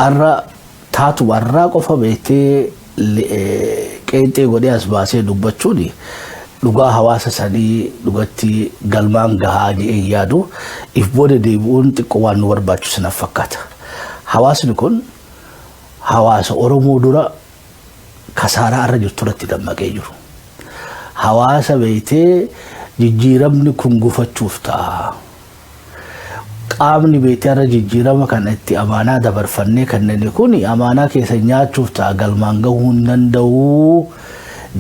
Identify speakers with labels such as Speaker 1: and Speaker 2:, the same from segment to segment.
Speaker 1: Arra taatuma arraa qofa beektee qeenxee godhee as baasee dubbachuun dhugaa hawaasa sanii dhugatti galmaan gahaa jedhee yaadu, if booda deebi'uun xiqqoo waan nu barbaachisu naf fakkaata. Hawaasni kun hawaasa Oromoo dura kasaaraa irra jirtu irratti dammaqee jiru. Hawaasa beektee jijjiiramni kun gufachuuf ta'a. Qaamni beektee irra jijjiirama kana itti amaanaa dabarfannee kanneen kun amaanaa keessa nyaachuuf ta'a, galmaan gahuu hin danda'u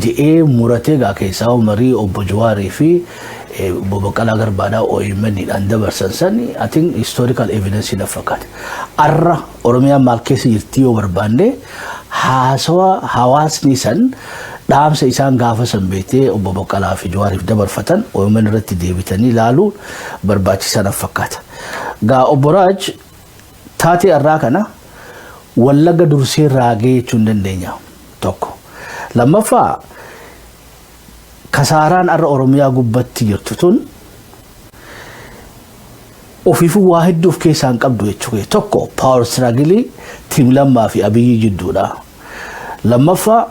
Speaker 1: je'ee muratee gaa keessaa marii obbo Jawaarii fi obbo Baqqalaa Garbaadhaa OMN dhaan dabarsan sani, I think, historical evidence na fakkaata. Arra Oromiyaan maal keessa jirti yoo barbaanne, haasawa hawaasni san dhaamsa isaan gaafa san beektee obbo Baqqalaa fi Jawaariif dabarfatan OMN irratti deebitanii ilaaluun barbaachisaa na fakkaata. Gaa obbo Raaj, taatee irraa kana Wallaga dursee raagee jechuu hin dandeenya tokko. Lammaffaa, kasaaraan arra Oromiyaa gubbatti jirtu tun ofiifuu waa hedduu of keessaa hin qabdu jechuudha. Tokko, power struggle Team Lammaa fi Abiyyi jidduudha. Lammaffaa,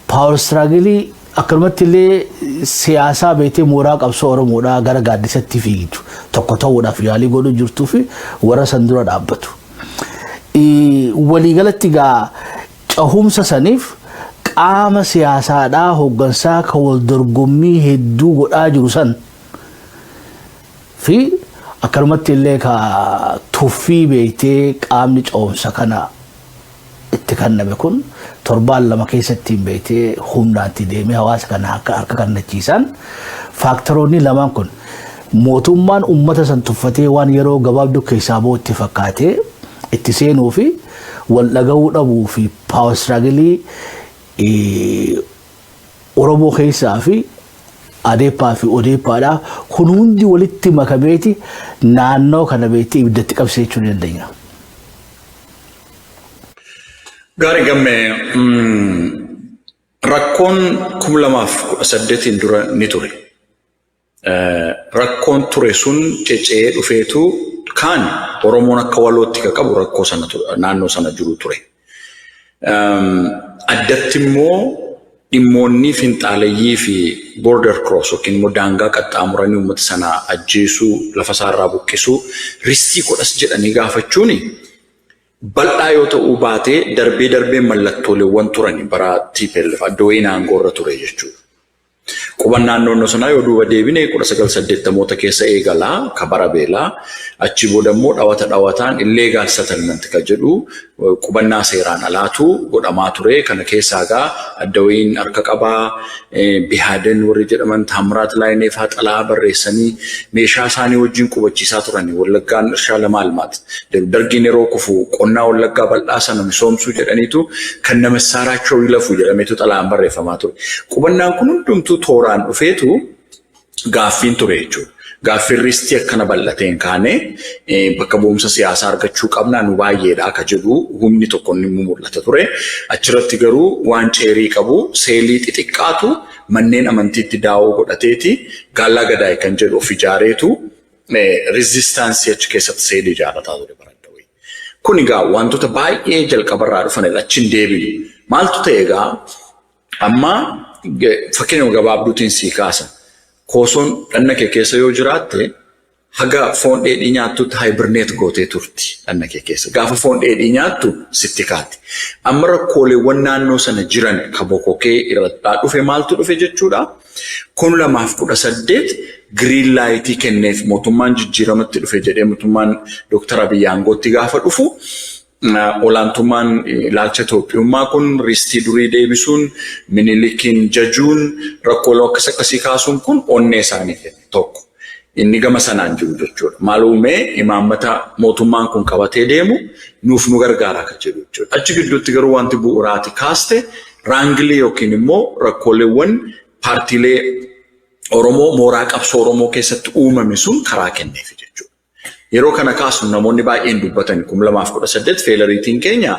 Speaker 1: power struggle akkanumatti illee siyaasaa beektee mooraa qabsoo Oromoodhaa gara gaaddisatti fiigitu tokko ta'uudhaaf yaalii godhuu jirtuu fi warra san dura dhaabbatu. Waliigalatti gaa cahumsa saniif qaama siyaasaadhaa hooggansaa kan wal dorgommii hedduu godhaa jiru san fi akkanumatti illee ka tuffii beektee qaamni cehumsa kana itti kenname kun torbaan 2 keessatti beektee humnaatti deemee hawaasa kana harka harka kennachiisan, factoroonni lamaan kun mootummaan ummata san tuffatee waan yeroo gabaabduu keessaa bahu itti fakkaatee itti seenuu fi wal dhagahuu dhabuu fi power struggle Oromoo keessaa fi Adeeppaa fi Odeeppaadha. Kun hundi walitti makameeti naannoo kana beektee ibiddatti qabsiisuu ni dandeenya.
Speaker 2: Gaarii gammee, rakkoon 2018n dura ni ture. Rakkoon ture sun cecee dhufeetu kaan Oromoon akka walootti ka qabu rakkoo sana naannoo sana jiru ture. Addatti immoo dhimmoonni finxaaleyyii fi border cross yookiin immoo daangaa qaxxaamuranii uummata sana ajjeesuu, lafa isaarraa buqqisuu, ristii godhas jedhanii gaafachuuni bal'aa yoo ta'uu baatee darbee darbee mallattooleewwan turan bara TPLF adda wayiin aangoorra ture jechuudha. Qubannaan naannoo sanaa yoo duuba deebine 1980moota keessa eegalaa ka bara beelaa, achi booda immoo dhawata dhawataan illegal settlement ka jedhu qubannaa seeraan alaatu godhamaa ture. Kana keessaa gaa adda wayiin harka qabaa, Bihaaden warri jedhaman, Taamiraat Laayinee fa'aa xalaa barreessanii meeshaa isaanii wajjin qubachiisaa turani. Wallaggaan irshaa lama almaati. Dargiin yeroo kufu qonnaa Wallaggaa bal'aa sana misoomsuu jedhaniitu kan nama saaraachoo yilafu jedhameetu xalaan barreeffamaa ture. Qubannaan kun hundumtuu tooraan dhufeetu gaaffiin ture jechuudha. Gaaffiin ristii akkana bal'atee hin kaane, bakka bu'umsa siyaasaa argachuu qabna, nu baay'eedha akka jedhu humni tokko inni mul'ata ture. Achirratti garuu waan ceerii qabu seelii xixiqqaatu manneen amantiitti daawoo godhateeti gaallaa gadaay kan jedhu of ijaareetu resistance achi keessatti seelii ijaarrataa ture bara Addawii. Kun egaa wantoota baay'ee jalqabarraa dhufanidha. Achi hin deebinu. Maaltu ta'e egaa amma? Fakkeenya gabaabduutiin sii kaasa. Koosoon dhanna kee keessa yoo jiraatte, haga foon dheedhii nyaattutti hibernate gootee turti dhanna kee keessa. Gaafa foon dheedhii nyaattu sitti kaati. Amma rakkooleewwan naannoo sana jiran ka bokokee irratti dhufe maaltu dhufe jechuudha. 2018 green lightii kenneef mootummaan jijjiiramatti dhufe jedhee, mootummaan Dooktar Abiyyi aangootti gaafa dhufu, olaantummaan ilaalcha Itoophiyummaa kun ristii durii deebisuun, Minilikiin jajuun, rakkoolee akkas akkasii kaasuun kun onnee isaanii kenne tokko. Inni gama sanaan jiru jechuudha. Maal uumee? Imaammata mootummaan kun qabatee deemu nuuf nu gargaara akka jedhu jechuudha. Achi gidduutti garuu wanti bu'uuraati kaaste wrangle yookiin immoo rakkooleewwan paartiilee Oromoo mooraa qabsoo Oromoo keessatti uumame sun karaa kenneef jechuudha. Yeroo kana kaasu namoonni baay'een dubbatan, 2018 failureiitiin keenya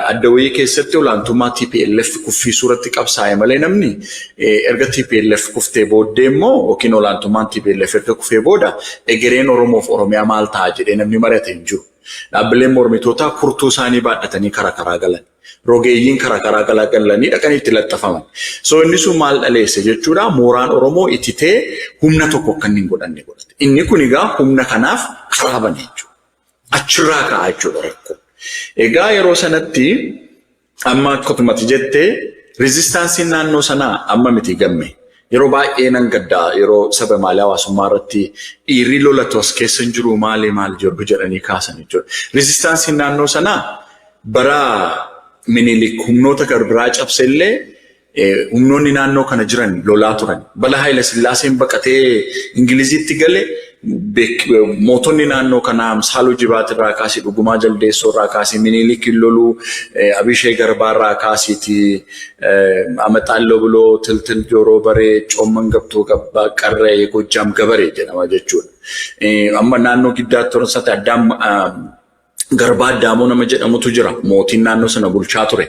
Speaker 2: adda wayii keessatti olaantummaa TPLF kuffisuu irratti qabsaa'e malee, namni erga TPLF kuftee booddee immoo yookiin olaantummaan TPLF erga kufee booda egereen Oromoof Oromiyaa maal ta'a jedhee namni mari'ate hin jiru. Dhaabbileen mormitootaa kurtuu isaanii baadhatanii karaa karaa galan. Rogeeyyiin karaa karaa galanii dhaqanii itti laxxafaman. So inni sun maal dhaleesse jechuudha? Mooraan Oromoo ititee humna tokko akka inni hin godhanne godhate. Inni kun egaa humna kanaaf karaa bane jechuudha. Achirraa ka'a jechuudha rakkoo. Egaa yeroo sanatti amma akkumatti jettee resistanceiin naannoo sanaa amma miti gamme. Yeroo baay'ee nan gaddaa yeroo saba maalii hawaasummaa irratti dhiirri lolatu as keessa hin jiru, maali maali jedhu jedhanii kaasan jechuudha. Resistanceiin naannoo sanaa bara Minilik humnoota biraa cabse illee humnoonni naannoo kana jiran lolaa turan. Bala Haayila Sillaaseen baqatee Ingilizitti gale mootonni naannoo kanaa Amsaaluu Jibaat irraa kaasee, Dhugumaa Jaldeessoo irraa kaasee, Minilik loluu Abishee Garbaa irraa kaasiiti Amaxaalloo Buloo Tiltil Jooroo Baree Coomman Gabtoo Gabbaa Qarree Gojjaam Gabaree jedhama jechuudha. Amma naannoo giddaatti horonsate addaan Garbaa Addaamoo nama jedhamutu jira. Mootiin naannoo sana bulchaa ture.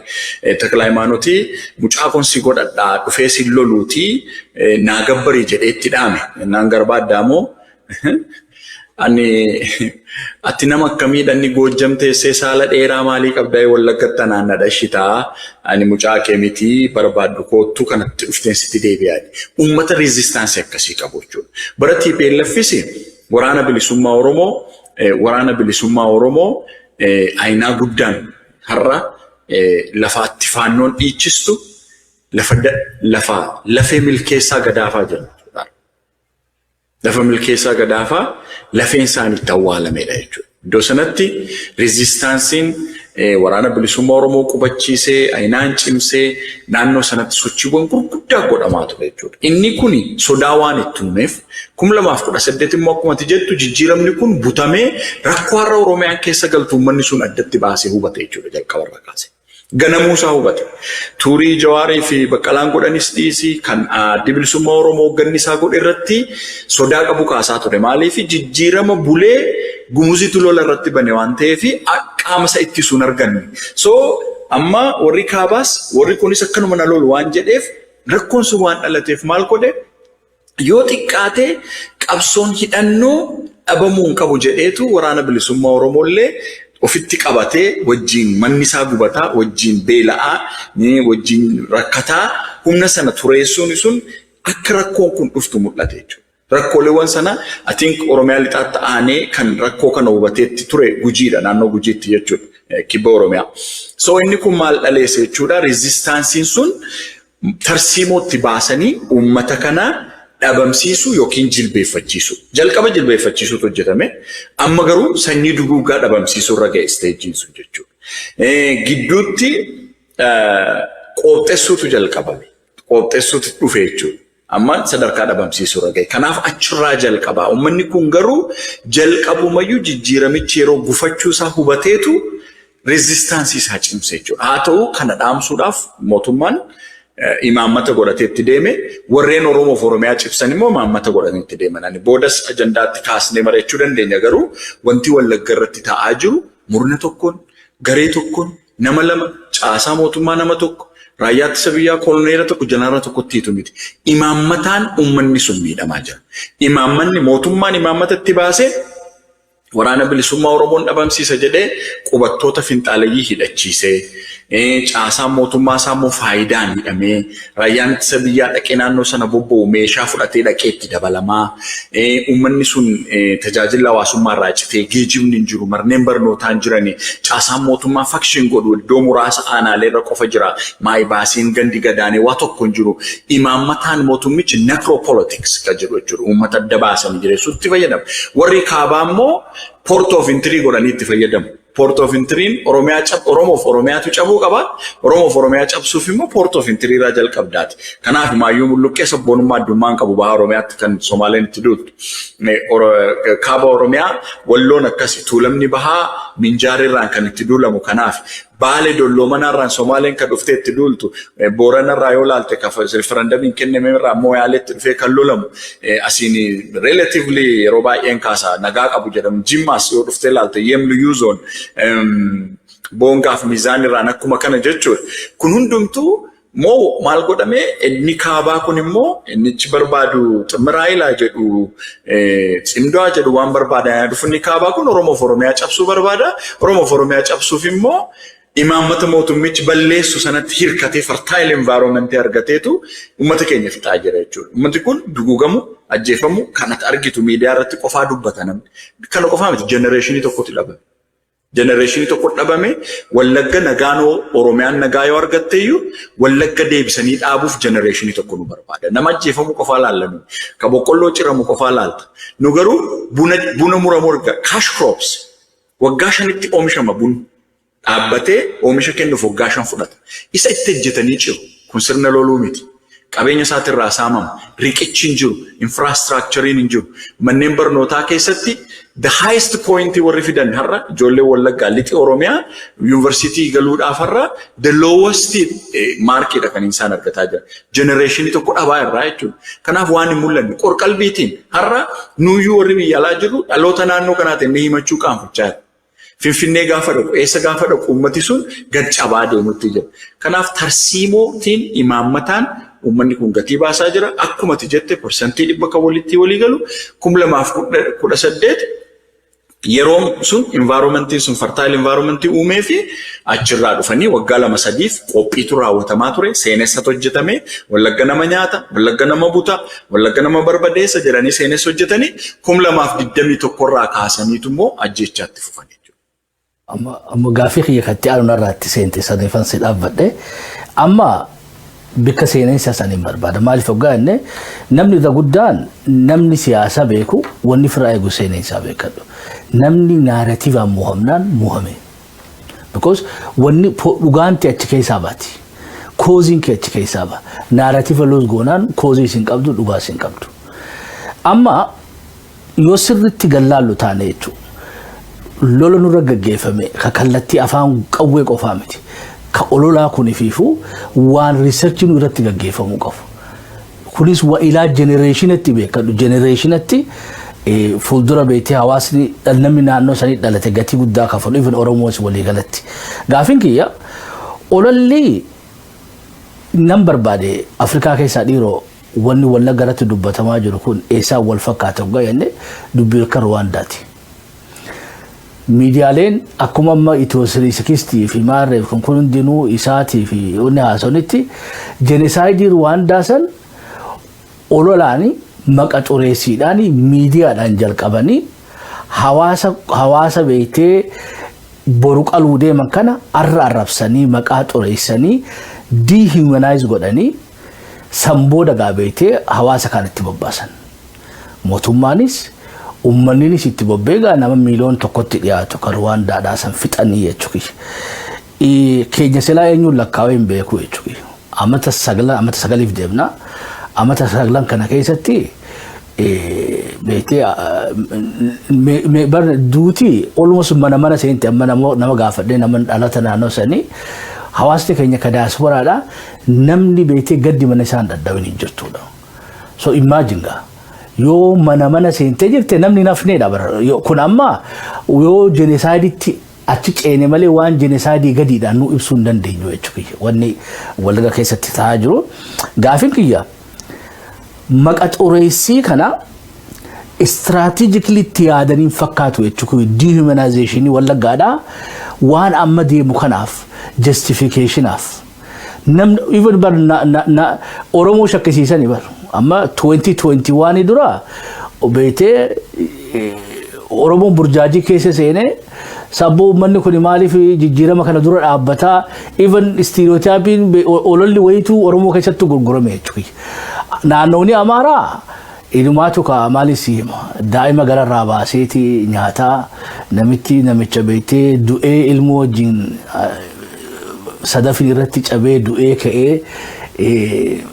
Speaker 2: Takla Hayimaanotii mucaa kun si godhadhaa, dhufee si loluutii naa gabbarii jedhee itti dhaame. Naan Garbaa Addaamoo, ani ati nama akkamiidha? Inni Goojjam teessee saala dheeraa maalii qabdaa? Wallaggatti anaan na dhashitaa, ani mucaa kee miti, barbaaddu koottuu kanatti dhufteen sitti deebi'aa. Uummata resistance akkasii qabu jechuudha. Bara TPLFis waraana bilisummaa Oromoo ayinaa guddaan har'a lafa itti faannoon dhiichistu lafa lafee Milkeessaa Gadaafaa jedhamu. Lafa Milkeessaa Gadaafaa lafeen isaanii itti awwaalamedha jechuudha. Iddoo sanatti resistanceiin waraana bilisummaa Oromoo qubachiisee, ayinaan cimsee, naannoo sanatti sochiiwwan gurguddaa godhamaa ture jechuudha. Inni kun sodaa waan itti uumeef 2018 immoo akkuma ati jettu jijjiiramni kun butamee rakkoo har'a Oromiyaan keessa galtu uummanni sun addatti baasee hubate jechuudha jalqabarraa kaasee. Ganamuusaa hubate. Tuurii Jawaarii fi Baqqalaan godhanis dhiisii kan addi bilisummaa Oromoo hoogganni isaa godhe irratti sodaa qabu kaasaa ture. Maaliif? Jijjiirama bulee Gumuzitu lola irratti bane waan ta'eef qaama isa ittisuun arganne. So amma warri kaabaas warri kunis akkanuma na lolu waan jedheef rakkoon sun waan dhalateef maal godhe? Yoo xiqqaate qabsoon hidhannoo dhabamuu hin qabu jedheetu waraana bilisummaa Oromoo illee ofitti qabatee wajjin manni isaa gubataa, wajjin beela'aa, wajjin rakkataa humna sana tureessuun sun akka rakkoon kun dhuftu mul'ate jechuudha. Rakkooleewwan sana I think Oromiyaa lixaatti aanee kan rakkoo kana hubateetti ture Gujiidha, naannoo Gujiitti jechuudha, kibba Oromiyaa. So inni kun maal dhaleesse jechuudha? Resistanceiin sun tarsiimootti baasanii uummata kana dhabamsiisuu yookiin jilbeeffachiisuu. Jalqaba jilbeeffachiisuutu hojjetame. Amma garuu sanyii duguuggaa dhabamsiisuu irra ga'e stageiin sun jechuudha. Gidduutti qooxxessuutu jalqabame. Qooxxessuutu dhufe jechuudha. Amma sadarkaa dhabamsiisuu irra ga'e. Kanaaf achirraa jalqaba. Uummanni kun garuu jalqabumayyuu jijjiiramichi yeroo gufachuu isaa hubateetu resistance isaa cimse jechuudha. Haa ta'u, kana dhaamsuudhaaf mootummaan imaammata godhatee itti deeme, warreen Oromoof Oromiyaa cibsan immoo imaammata godhatanii itti deeman. Ani boodas ajandaatti kaasnee mari'achuu dandeenya, garuu wanti Wallagga irratti ta'aa jiru murna tokkoon, garee tokkoon, nama lama, caasaa mootummaa nama tokko, raayyaa ittisa biyyaa koloneela tokko, jeneraala tokkotti hiitu miti. Imaammataan uummanni sun miidhamaa jira. Imaammanni mootummaan imaammata itti baasee waraana bilisummaa Oromoon dhabamsiisa jedhee qubattoota finxaaleyyii hidhachiisee, caasaan mootummaa isaa immoo faayidaan hidhamee, raayyaan ittisa biyyaa dhaqee naannoo sana bobba'u meeshaa fudhatee dhaqee itti dabalamaa, uummanni sun tajaajila hawaasummaa irraa citee, geejibni hin jiru, manneen barnootaa hin jirani, caasaan mootummaa function godhu iddoo muraasa aanaalee irra qofa jira, maayibaasiin gandi gadaanee waa tokko hin jiru. Imaammataan mootummichi necropolitics kan jedhu jechuudha. Uummata adda baasanii jireessuutti fayyadamu. Warri kaabaa immoo port of entry godhanii itti fayyadamu. Port of entryin Oromiyaa cab, Oromoof Oromiyaatu cabuu qaba. Oromoof Oromiyaa cabsuuf immoo port of entry irraa jalqabdaati. Kanaaf Maayyuu Mulluqqee sabboonummaa addummaan qabu baha Oromiyaatti kan Somaaleen itti duultu. Kaaba Oromiyaa Walloon akkasi, Tuulamni bahaa Minjaarirraan kan itti duulamu kanaaf. Baale Dolloomanarraan Somaaleen kan dhuftee itti duultu, Booranarraa yoo laalte referendumiin kenname irraa Mooyaaleetti dhufee kan lolamu, asiin relatively yeroo baay'een kaasa nagaa qabu jedhamu Jimmaas yoo dhuftee laalte Yemluyyuu zone Boongaaf Miizaan irraan akkuma kana jechuudha. Kun hundumtuu Moo maal godhame? Inni kaabaa kun immoo innichi barbaadu ximiraayilaa jedhu, cimdaa jedhu, waan barbaadan dhufu. Inni kaabaa kun Oromoof Oromiyaa cabsuu barbaada. Oromoof Oromiyaa cabsuuf immoo imaammata mootummichi balleessu sanatti hirkatee fertile environment argateetu uummata keenya fixaa jira jechuudha. Uummati kun duguugamu, ajjeefamu kanatti argitu miidiyaa irratti qofaa dubbata namni. Kana qofaa miti, generationii tokkotu dhabame. Generationii tokko dhabame. Wallagga nagaanoo, Oromiyaan nagaa yoo argatte iyyuu, Wallagga deebisanii dhaabuuf generationii tokko nu barbaada. Nama ajjeefamu qofaa laallanu. Ka boqqolloo ciramu qofaa laalta. Nu garuu buna muramu arga. Cash crops waggaa 5tti oomishama bunni. Dhaabbatee oomisha kennuuf waggaa 5 fudhata. Isa itti hojjetanii ciru. Kun sirna loluu miti. Qabeenya isaatirraa saamama. Riqichi hin jiru. Infrastructureiin hin jiru. Manneen barnootaa keessatti the highest point warri fidan har'a ijoollee Wallaggaa, lixi Oromiyaa yuunivarsiitii galuudhaaf har'a the lowest markiidha kan isaan argataa jiran. Generationii tokko dhabaa irraa jechuudha. Kanaaf waan hin mul'anne qorqalbiitiin har'a nuyyuu warri biyya alaa jirru dhaloota naannoo kanaatiin ni himachuu qaanfachaa jira. Finfinnee gaafa dhaqu, eessa gaafa dhaqu, uummati sun gad cabaa deemutti jira. Kanaaf tarsiimootiin imaammataan uummanni kun gatii baasaa jira. Akkuma ati jette 100% kan walitti walii galu, 2018 yeroon sun environmentiin sun fertile environmentii uumee fi achirraa dhufanii waggaa 2 3f qophiitu raawwatamaa ture. Seenessatu hojjetame. Wallagga nama nyaata, Wallagga nama buta, Wallagga nama barbadeessa jedhanii seenessa hojjetanii 2021rraa kaasaniitu immoo ajjeechaatti fufan jechuudha.
Speaker 1: Amma gaaffii kiyya katti aanu narraatti seente saniifan si dhaabbadhe. Amma bikka seenessa saniin barbaada. Maaliif hoggaa jenne, namni irra guddaan, namni siyaasa beeku, wanni firaa eegu seenessaa beekadhu. Namni narrativeaan muhamnaan muhame. Because wanni dhugaanti achi keessaa baati. Causeiin kee achi keessaa ba'a. Narrative loos goonaan causeii isin qabdu, dhugaa isin qabdu. Amma yoo sirritti gallaallu taane jechuudha. Lola nurra gaggeeffame ka kallattii afaan qawwee qofaa miti. Ka ololaa kun ifiifuu waan researchiin irratti gaggeeffamuu qabu. Kunis wa ilaa generationatti beekadhu. Generationatti fuuldura beektee hawaasni, namni naannoo sanii dhalate gatii guddaa kafalu, even Oromoos walii galatti. Gaafiin kiyya, ololli nan barbaade Afrikaa keessaa dhiiroo wanni Wallagga irratti dubbatamaa jiru kun eessaan wal fakkaata hoggaa jenne, dubbii akka Ruwaandaati. Miidiyaaleen akkuma amma Itiyoo 360 fi maarreef kun hundinuu isaatii fi wanni haasawanitti genocideii Ruwaandaa san ololaani maqa xureessiidhaan miidiyaadhaan jalqabanii hawaasa beektee boru qaluu deeman kana arra arrabsanii, maqaa xureessanii, dehumanize godhanii, san booda gaa beektee hawaasa kanatti bobbaasan. Mootummaanis uummanninis itti bobbee gaa nama miiliyoona 1tti dhiyaatu kan Ruwaandaadhaa san fixanii jechuudha. Keenya silaa eenyuun lakkaa'ee hin beeku jechuudha. Amata 9, amata 9f deemna. Amata 9 kana keessatti beektee duuti almost mana mana seente. Amma nama gaafadhee, nama dhalata naannoo sanii, hawaasni keenya ka daasporaadha, namni beektee gaddi mana isaan dadhabin hin jirtudha. So imagine gaa yoo mana mana seentee jirte namni nafneedha bara. Kun amma yoo genocideitti achi ceene malee waan genocideii gadiidhaan nu ibsuu hin dandeenyu jechuudha. Wanni Wallagga keessatti ta'aa jiru. Gaafin kiyya, maqa xureessii kana strategically itti yaadaniin fakkaatu jechuudha. Dehumanizationii Wallaggaadhaa waan amma deemu kanaaf justificationaaf. Namni even bar na Oromoo shakkisiisanii bar amma 2021 dura beetee Oromoon burjaajii keessa seenee sabboo uummanni kun maaliif jijjiirama kana dura dhaabbataa, even stereotypeiin ololli wayituu Oromoo keessatti gurgurame jechuudha. Naannooni Amaaraa ilumaatu ka maalis hima, daa'ima gararraa baaseeti nyaataa, namitti namicha beektee du'ee ilmoo wajjin sadafin irratti cabee du'ee ka'ee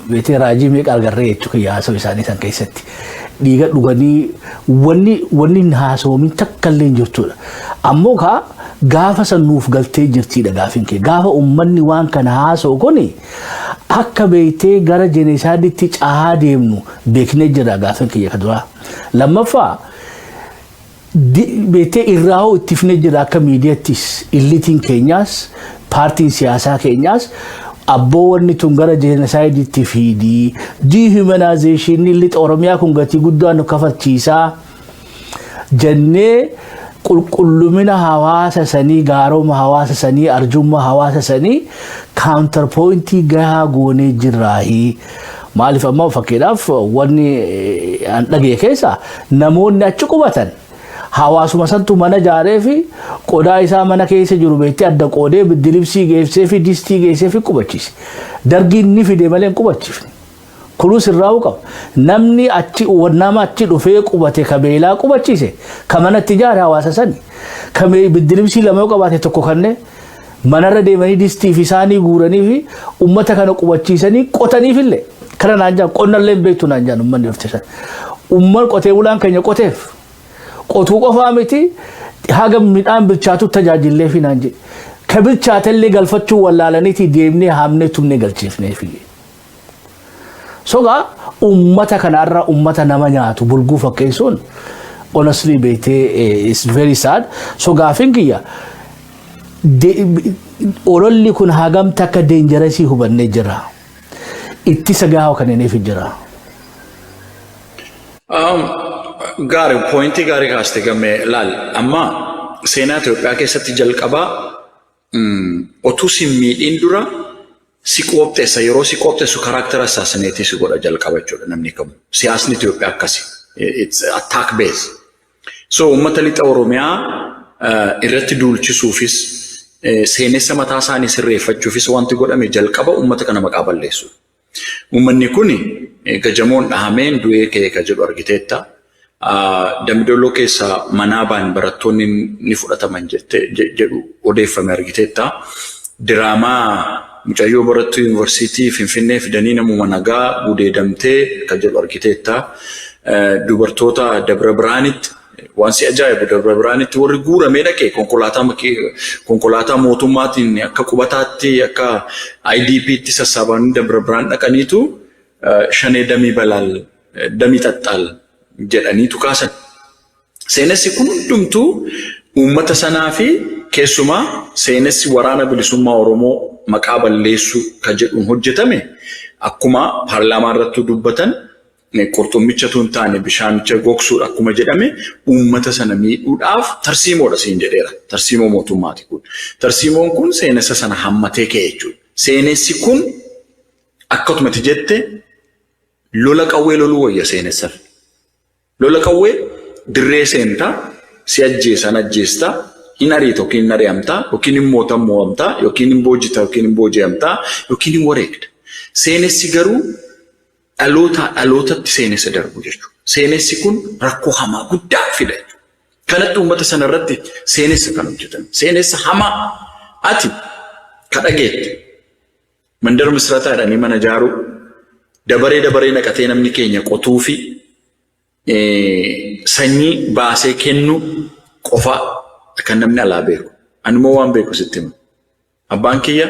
Speaker 1: beektee raajii meeqa agarree jechuudha haasawaa isaanii san keessatti. Dhiiga dhuganii wanni hin haasawamiin takka illee hin jirtudha. Ammoo kaa gaafa san nuuf galtee jirtiidha gaafin kee. Gaafa uummanni waan kana haasa'u kuni akka beektee gara genocideitti cahaa deemnu beeknee jira gaafin kiyya ka duraa. Lammaffaa, beektee irraa hoo itti fine jira akka miidiyaattis, eliteiin keenyaas, paartiin siyaasaa keenyaas Abboo, wanni tun gara genocide fiidii, dehumanization lixa Oromiyaa kun gatii guddaa nu kafalchiisaa jennee, qulqullumina hawaasa sanii, gaaroma hawaasa sanii, arjummaa hawaasa sanii counterpoint gahaa goonee jirraahii. Maaliif ammoo fakkiidhaaf wanni an dhagaye keessa namoonni achi qubatan hawaasuma santu mana ijaaree fi qodaa isaa mana keessa jiru beektee adda qoodee biddilibsii geessee fi distii geessee fi qubachiise. Dargiin ni fide malee hin qubachiifne. Kunus irraa qaba. Namni achi, nama achi dhufee qubate, ka beelaa qubachiise, ka manatti ijaare hawaasa sani. Ka biddilibsii lama yoo qabaate tokko kannee manarra deemanii distii fi isaanii guuranii fi ummata kana qubachiisanii qotaniifillee. Kana naan jaan, qonnallee hin beektu naan jaan uummanni dhufte sana. Uummanni qotee bulaan keenya qoteef, qotuu qofaa miti, haga midhaan bilchaatu tajaajillee fi naan jedhe. Ka bilchaatellee galfachuu wallaalaniiti deemnee haamnee tumnee galchiifneefi. Sogaa ummata kanarra ummata nama nyaatu bulguu fakkeessuun honestly beektee is very sad. So gaafin kiyya, ololli kun hagam takka dangerous hubannee jira? Ittisa gahaa kanneeneef jira.
Speaker 2: Gaarii, point gaarii kaaste gammee. Laal, amma seenaa Itoophiyaa keessatti jalqabaa otuu si miidhiin dura si qoopheessa. Yeroo si qoopheessu character assassinate si godha jalqaba jechuudha namni kamuu. Siyaasni Itoophiyaa akkasi. It's attack base. So uummata lixa Oromiyaa irratti duulchisuufis, seenessa mataa isaanii sirreeffachuufis wanti godhame jalqaba uummata kana maqaa balleessu. Uummanni kun gajamoon dhahameen du'ee ka'e ka jedhu argiteetta. Dambidolloo keessaa manaa ba'an barattoonni ni fudhataman jedhu odeeffame argiteetta. Diraamaa mucayyoo barattuu yuunivarsiitii Finfinnee fidanii namuma nagaa gudeedamtee kan jedhu argiteetta. Dubartoota Dabra Biraanitti, waan si ajaa'ibu, Dabra Biraanitti warri guuramee dhaqe konkolaataa mootummaatiin akka qubataatti, akka IDP'tti sassaabanii Dabra Biraan dhaqaniitu shanee damii balaal damii xaxxaal jedhaniitu kaasan. Seenessi kun hundumtuu uummata sanaa fi keessumaa seenessi Waraana Bilisummaa Oromoo maqaa balleessuu kan jedhuun hojjetame, akkuma paarlaamaa irratti dubbatan, qurxummichatu hin taane bishaanicha gogsuudha akkuma jedhame, uummata sana miidhuudhaaf tarsiimoodha siin jedheera. Tarsiimoo mootummaati kun. Tarsiimoon kun seenessa sana hammatee ka'e jechuudha. Seenessi kun akkatumatti jette lola qawwee loluu wayya seenessaaf. Lola qawwee dirree seentaa, si ajjeesan ajjeestaa, hin ariita yookiin hin ari'amtaa, yookiin hin mootan mo'amtaa, yookiin hin boojita yookiin hin booji'amtaa, yookiin hin wareegda. Seenessi garuu dhalootaa dhalootatti seenessa darbu jechuudha. Seenessi kun rakkoo hamaa guddaa fida jechuudha. Kanatti uummata sana irratti seenessa kan hojjetan. Seenessa hamaa ati ka dhageette mandara misrataa jedhanii mana ijaaruu, dabaree dabaree naqatee namni keenya qotuu fi sanyii baasee kennuu qofa kan namni alaa beeku. Ani immoo waan beeku sitti hima. Abbaan kiyya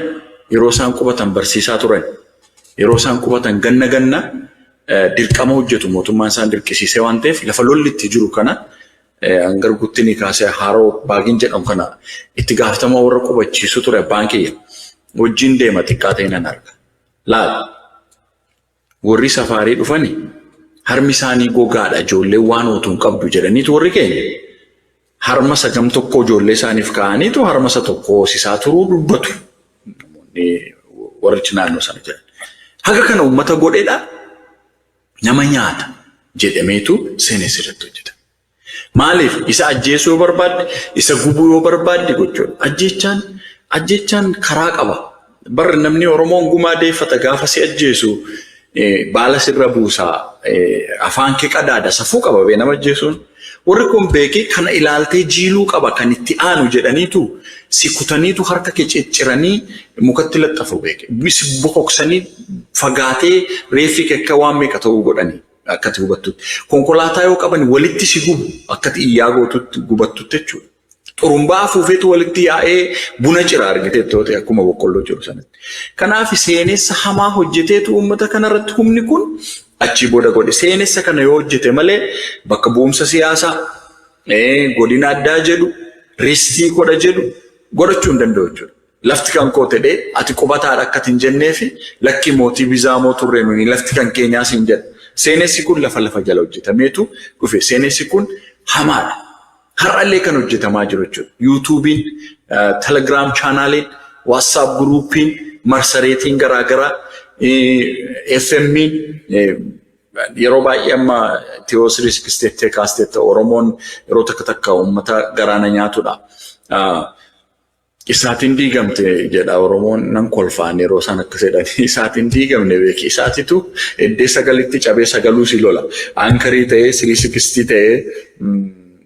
Speaker 2: yeroo isaan qubatan barsiisaa turan. Yeroo isaan qubatan ganna ganna dirqama hojjetu, mootummaan isaan dirqisiisee waan ta'eef, lafa lolli itti jiru kana hangar guttini kaasee haroo baagin jedhamu kana itti gaafatama warra qubachiisu ture abbaan kiyya. Wajjin deema, xiqqaa ta'e nan arga. Laal, warri safaarii dhufani harmi isaanii gogaadha, ijoollee waan ootu hin qabdu jedhaniitu warri keenya harma sagam tokko ijoollee isaaniif kaa'aniitu harma isa tokko hoosisaa turuu dubbatu. Namoonni warri naannoo sana jiran. Haga kana uummata godheedha, nama nyaata jedhameetu seenessi irratti hojjeta. Maaliif isa ajjeesuu yoo barbaadde, isa gubuu yoo barbaadde gochuudha. Ajjeechaan karaa qaba. Barri namni Oromoon gumaa deeffata, gaafa si ajjeesu baala sirra buusaa, afaan kee qadaada, safuu qaba bee nama ajjeesuun. Warri kun beekee kana ilaaltee jiiluu qaba kan itti aanu jedhaniitu si kutaniitu harka kee cicciranii mukatti laxxafu beeke. Si bokoksanii fagaatee reeffi kee akka waan meeqa ta'uu godhanii akkati hubattutti. Konkolaataa yoo qaban walitti si gubu, akkati iyyaa gootutti gubattutti jechuudha. Xurumbaa afuufeetu walitti yaa'ee buna cira argitee ta'e akkuma boqqolloo jiru sanatti. Kanaaf seenessa hamaa hojjeteetu uummata kanarratti humni kun achii booda godhe. Seenessa kana yoo hojjete malee bakka bu'umsa siyaasaa, godina addaa jedhu, ristii godha jedhu godhachuu hin danda'u jechuudha. Lafti kan koo ta'ee ati qubataadha akka hin jenneefi, lakki mootii bizaamoo turre, nuni lafti kan keenyaas hin jedha. Seenessi kun lafa jala hojjetameetu dhufe. Seenessi kun hamaadha. Har'allee kan hojjetamaa jiru jechuudha. YouTubeiin, Telegram channeliin, WhatsApp groupiin, marsareetiin garaagaraa, FM'n yeroo baay'ee amma tiyoo 360 kaasteetta Oromoon yeroo takka takka uummata garaana nyaatudha. Isaatiin diigamte jedha Oromoon, nan kolfaan yeroo isaan akkas jedhan. Isaatiin diigamne beeki, isaatitu eddee sagalitti cabee sagaluu si lola. Anchor ta'ee, 360 ta'ee,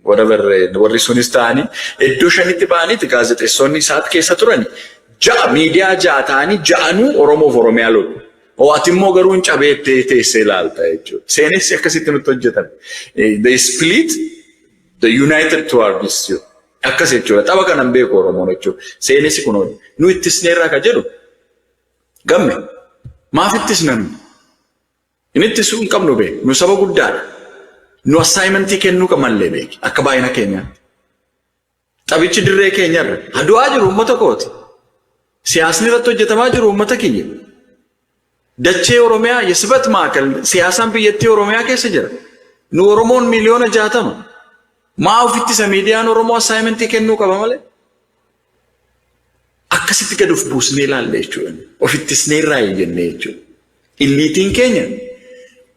Speaker 2: whatever warri sunis ta'anii iddoo shanitti ba'aniiti gaazexeessonni isaat keessa turan ja'a, miidiyaa ja'a ta'anii ja'anuu Oromoof Oromiyaa lolu. Ati immoo garuu hin cabeettee teessee ilaalta jechuudha. Seenessi akkasitti nutti hojjetame. They split the united towards you. Akkas jechuudha. Tapha kanan beeku Oromoon jechuudha. Seenessi kun nu ittisneerraa ka jedhu gamme, maaf ittisna nu? Inni ittisuu hin qabnu beeku. Nu saba guddaadha. Nu assignmentii kennuu qabnallee beeki akka baay'ina keenyaatti. Taphichi dirree keenyarra. Hadu'aa jiru uummata kooti. Siyaasni irratti hojjetamaa jiru uummata kiyya. Dachee Oromiyaa የስበት ማዕከል siyaasaan biyyattii Oromiyaa keessa jira. Nu Oromoon 60 miiliyoona. Maa ofittisa? Miidiyaan Oromoo assignmentii kennuu qaba malee. Akkasitti gad of buusnee ilaalle jechuudha. Ofittisnee irraa hin jennee jechuudha. Eliteiin keenya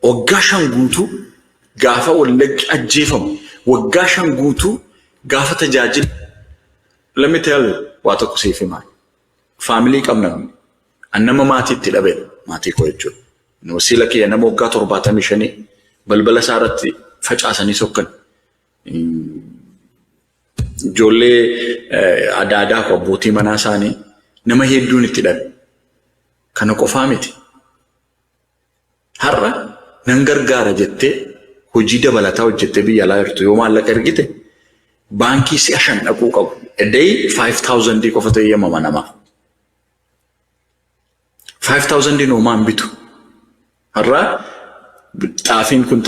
Speaker 2: waggaa 5 guutuu gaafa Wallaggi ajjeefamu, waggaa 5 guutuu gaafa tajaajila. Let me tell you, waa tokko siif himaa. Family qabna nuyi. An nama maatii itti dhabeedha. Maatii koo jechuudha. Wasiila kiyya nama waggaa 75 balbala isaa irratti facaasanii sokkan. Ijoollee adaadaa koo, abbootii manaa isaanii, nama hedduun itti dhabe. Kana qofaa miti. Har'a nan gargaara jettee hojii dabalataa hojjettee biyya alaa jirtu yoo maallaqa ergite, baankii si'a shan dhaquu qabu. A day 5,000 qofa ta'ee yamama namaaf. 5,000 homaa hin bitu. Har'a xaafiin kun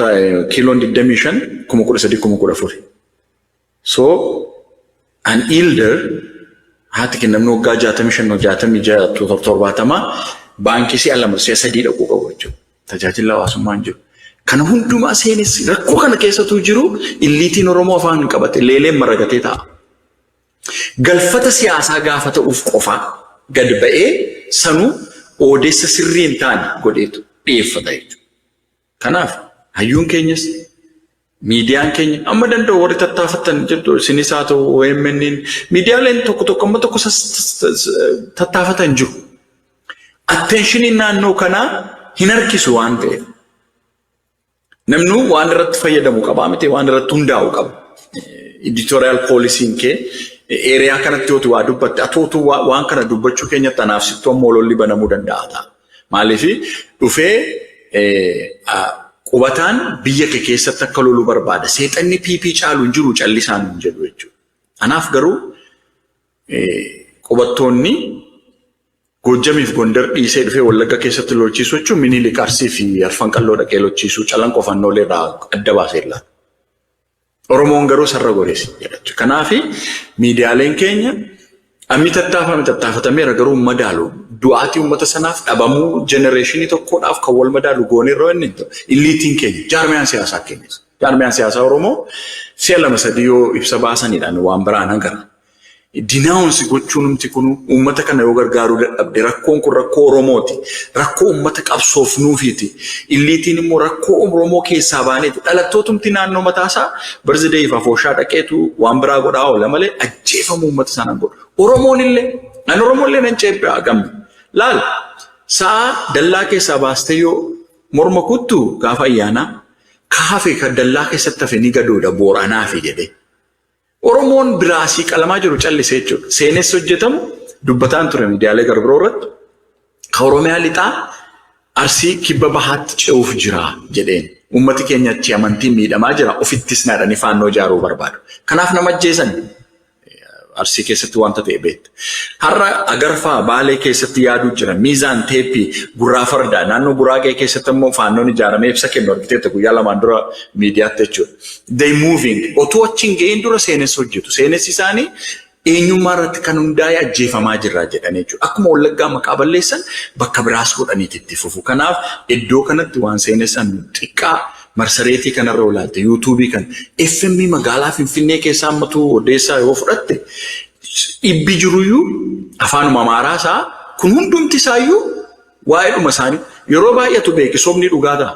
Speaker 2: kiiloon 25 13,000, 14,000. So an elder, haati kennamni waggaa 65, 66, 70 baankii si'a lama, si'a sadii dhaquu qabu jechuudha. Tajaajila hawaasummaa hin jiru. Kana hundumaa seenessi rakkoo kana keessatu jiru, eliteiin Oromoo afaan hin qabate, leeleen maragatee ta'a. Galfata siyaasaa gaafa ta'uuf qofa gad ba'ee sanuu odeessa sirrii hin taane godheetu dhiyeeffata jechuudha. Kanaaf hayyuun keenyas, miidiyaan keenya amma danda'u warri tattaafattan jirtu, isinis haa ta'u OMN, miidiyaaleen tokko tokko amma tokko tattaafatan jiru. Attentioniin naannoo kanaa hin harkisu waan ta'eef. Namni waan irratti fayyadamu qabaa miti, waan irratti hundaa'u qaba. Editorial policyn kee area kanatti yootu waa dubbatte, atootu waan kana dubbachuu keenyatti anaaf sittuu ammoo lolli banamuu danda'a ta'a. Maaliif dhufee qubataan biyya kee keessatti akka lolu barbaada. Seexanni PP caalu hin jiru, callisaan hin jedhu jechuudha. Anaaf garuu qubattoonni Goojjamiif Gondar dhiisee dhufee Wallagga keessatti lolchiisuu jechuun Minilik Arsii fi Arfan Qalloo dhaqee lolchiisuu, Calanqoo Fannoolee irraa adda baasee ilaala. Oromoon garuu sarara goreessi jedha. Kanaaf miidiyaaleen keenya ammi tattaafame tattaafatameera, garuu madaalu. Du'aatii uummata sanaaf, dhabamuu generationii tokkodhaaf kan wal madaalu gooneerra inni hin ta'u. Eliteiin keenya, jaarmiyaan siyaasaa keenyas. Jaarmiyaan siyaasaa Oromoo si'a lama sadii yoo ibsa baasanidhaan waan biraan agarra. Denounce gochuun kun uummata kana yoo gargaaruu dadhabde, rakkoon kun rakkoo Oromooti. Rakkoo uummata qabsoof nuufiiti. Eliteiin immoo rakkoo Oromoo keessaa baaneeti. Dhalattootumti naannoo mataasaa birthday fi afooshaa dhaqeetu waan biraa godhaa oola malee ajjeefamuu uummata sanaan godhu. Oromoon illee, an Oromoon illee nan ceephaa gamne. Laal, sa'a dallaa keessaa baastee yoo morma kuttu gaafa ayyaanaa, ka hafe, ka dallaa keessatti hafe ni gadooda booranaafi jedhee. Oromoon biraasii qalamaa jiru callisee jechuudha. Seenessi hojjetamu dubbataan ture miidiyaalee gara biroo irratti. Ka Oromiyaa lixaa Arsii kibba bahaatti ce'uuf jira jedheen. Uummati keenya achi amantiin miidhamaa jira, ofittis naadhanii faannoo ijaaruu barbaadu. Kanaaf nama ajjeesan Arsii keessatti wanta ta'e beekta. Har'a Agarfaa Baalee keessatti yaaduu jira. Miizaan Teeppii, Gurraa Fardaa, naannoo Guraagee keessatti immoo faannoon ijaaramee ibsa kennu argiteetta guyyaa lamaan dura miidiyaatti jechuudha. They moving. Otuu achi hin ga'iin dura seenessa hojjetu. Seenessi isaanii Eenyummaa irratti kan hundaa'e ajjeefamaa jirra jedhanii jechuudha. Akkuma Wallaggaa maqaa balleessan bakka biraas godhaniiti itti fufu. Kanaaf iddoo kanatti waan seenessan xiqqaa marsareetii kanarra olaalte, yuutuubii kan FM magaalaa Finfinnee keessaa ammatu odeessaa yoo fudhatte, dhibbi jiruyyuu afaanuma Amaaraa isaa kun hundumti isaayyuu waa'eedhuma isaanii yeroo baay'atu beeki, sobni dhugaa ta'a.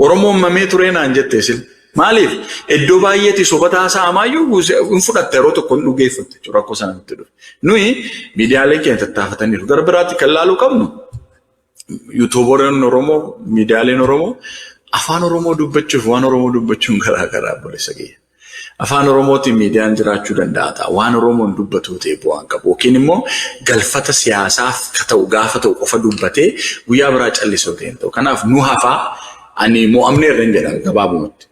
Speaker 2: Oromoon mamee turee naan jette isin. Maaliif iddoo baay'eetti soba taasa'amaayyuu hin fudhatte, yeroo tokko hin dhugeeffatte jechuudha rakkoo sana nutti dhufe. Nuyi miidiyaalee keenya tattaafataniiru. Gara biraatti kan laaluu qabnu, yuutuubaroonni Oromoo, miidiyaaleen Oromoo afaan Oromoo dubbachuuf waan Oromoo dubbachuun garaa garaa, obboleessa kiyya. Afaan Oromootiin miidiyaan jiraachuu danda'a ta'a. Waan Oromoon dubbatu ta'e bu'aan qabu. Yookiin immoo galfata siyaasaaf ka ta'u gaafa ta'u qofa dubbatee guyyaa biraa callisoo ta'e hin ta'u. Kanaaf nu hafaa, ani mo'amneerra hin jedha gabaabumatti.